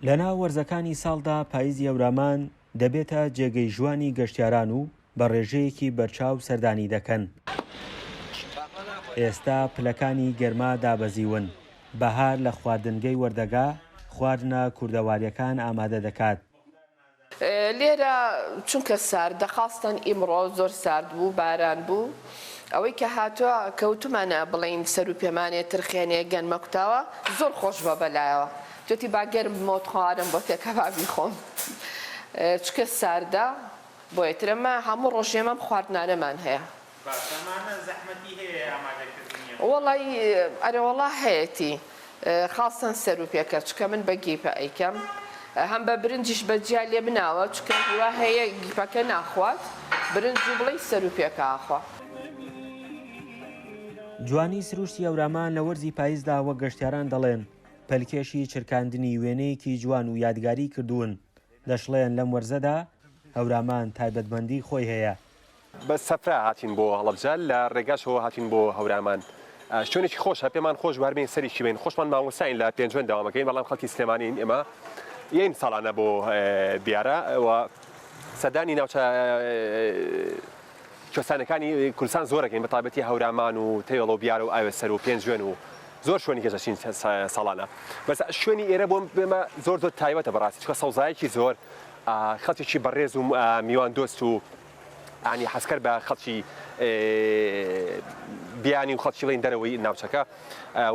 لەناو وەرزەکانی ساڵدا پایزی هەورامان دەبێتە جێگەی ژوانی گەشتیاران و بە ڕێژەیەکی بەرچاو سەردانی دەکەن. ئێستا پلەکانی گەرما دابەزیون، بەهار لە خواردنگەی وەردەگا خواردنە کوردەوارییەکان ئامادە دەکات. لێرە چونکە ساردە خاستەن ئیمڕۆ زۆر سارد بوو باران بوو ئەوەی کە هاتووە کەوتومانە بڵێین سەرو پێمانێ ترخێنێ گەنمە کوتاوە زۆر خۆش بوە بەلایەوە جۆتی با گەرم بمەوە تخوارم بۆ تێکە با بیخۆم چکە ساردە بۆیە تر ئەمە هەموو ڕۆژێ ئەم خواردنانەمان هەیە. باشە ئەمانە زەحمەتی هەیە ئامادەکردنیان؟ وەڵای ئەرێوەڵا هەیەتی خاستەن سەرو پێکە چکە من بە گیپە ئەیکەم هەم بە برنجیش بە جیا لێمناوە چکە هیوا هەیە گیپەکە ناخوات برنج و بڵێی سەرو پێکە ئاخوا. جوانی سروشتی هەورامان لە وەرزی پایزدا وەک گەشتیاران دەڵێن پەلکێشی چرکاندنی وێنەیەکی جوان و یادگاری کردوون، دەشڵێن لەم وەرزەدا هەورامان تایبەتمەندی خۆی هەیە. بە سەفرە هاتین بۆ هەڵەبجە لە ڕێگاشەوە هاتین بۆ هەورامان شوێنێکی خۆشە پێمان خۆش بوو هەر بێین سەرێکی بین خۆشمان مامۆستاین لە پێنجوێن دەوامەکەین بەڵام خەڵکی سلێمانین ئێمە یەین ساڵانە بۆ بیارە و سەردانی ناوچە کوێستانەکانی کوردستان زۆرەکەین بە تایبەتی هەورامان و تەوێڵە و بیارە و ئاوێسەر و پێنجوێن و زۆر شوێنی کەش دەچین ساڵانە بەس شوێنی ئێرە بۆ ئێمە زۆر زۆر تایبەتە بەڕاستی چونکە سەوزایەکی زۆر خەڵکێکی بەڕێز و میوان دۆست و ینی حەزکەر بە خەڵکی بیانی و خەڵکی بڵێین دەرەوەی ناوچەکە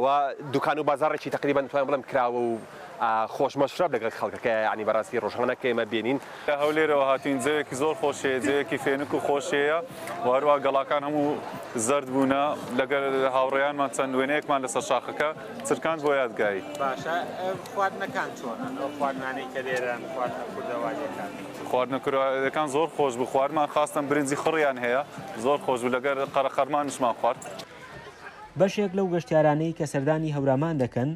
و دوکان و بازاڕێکی تقریبا توانم بڵێم کراوە و خۆش مەشرەب لەگەڵ خەڵکەکە ینی بەڕاستی ڕۆژانە کە ئێمە بێنین. لە هەولێرەوە هاتوین جەوێکی زۆر خۆش هەیە جەوێکی فێنک و خۆش هەیە و هەروە گەڵاکان هەموو زەرد بوونە لەگەر هاوڕێیانمان چەند وێنەیەکمان لەسەر شاخەکە چرکاند بۆ یادگاری. باشە خواردنەکان چۆنن ئەو خواردنانەی کە لێرەن خواردنە کوردەواریەکان؟ خواردنە کوردەواریەکان زۆر خۆش بوو خواردمان خاستەن برنجی خڕیان هەیە زۆر خۆش بوو لەگەر قەرەقەرمانیشمان خوارد. بەشێک لەو گەشتیارانەی کە سەردانی هەورامان دەکەن،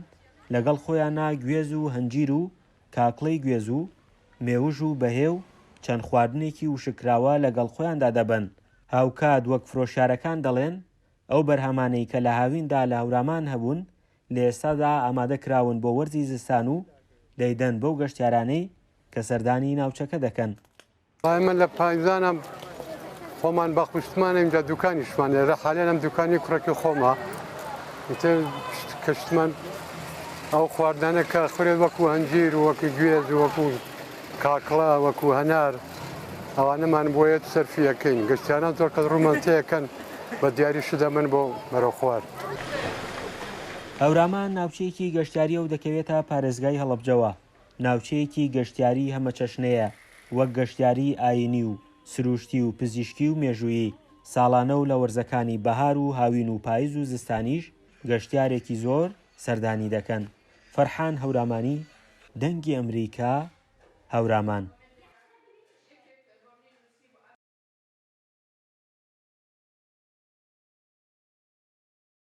لەگەڵ خۆیانا گوێز و هەنجیر و کاکڵەی گوێز و مێوژ و بەهێ و چەند خواردنێکی وشککراوە لەگەڵ خۆیاندا دەبەن، هاوکات وەک فرۆشیارەکان دەڵێن، ئەو بەرهەمانەی کە لە هاویندا لە هەورامان هەبوون، لە ئێستادا ئامادە کراون بۆ وەرزی زستان و دەیدەن بەو گەشتیارانەی کە سەردانی ناوچەکە دەکەن. ئێمە لە پایزانا خۆمان بە خوشتمانە ئینجا دوکانیشمان لێرە حالیان ئەم دوکانی کوڕەکی خۆمە ئیتر کەشتمان ئەو خواردنانە کە خورێت وەکو هەنجیر و وەکو گوێز و وەکو کاکڵە وەکو هەنار ئەوانەمان بۆیەت سەرفی ئەکەین گەشتیاران زۆر کەس ڕوومان تێکەن بە دیاری شدەمن بۆ بەرەو خوار. هەورامان ناوچەیەکی گەشتیارییە و دەکەوێتە پارێزگای هەڵەبجەوە، ناوچەیەکی گەشتیاری هەمەچەشنەیە، وەک گەشتیاری ئایینی و سروشتی و پزیشکی و مێژوویی، ساڵانە و لە وەرزەکانی بەهار و هاوین و پایز و زستانیش گەشتیارێکی زۆر سەردانی دەکەن. فەرحان هەورامانی، دەنگی ئەمریکا، هەورامان.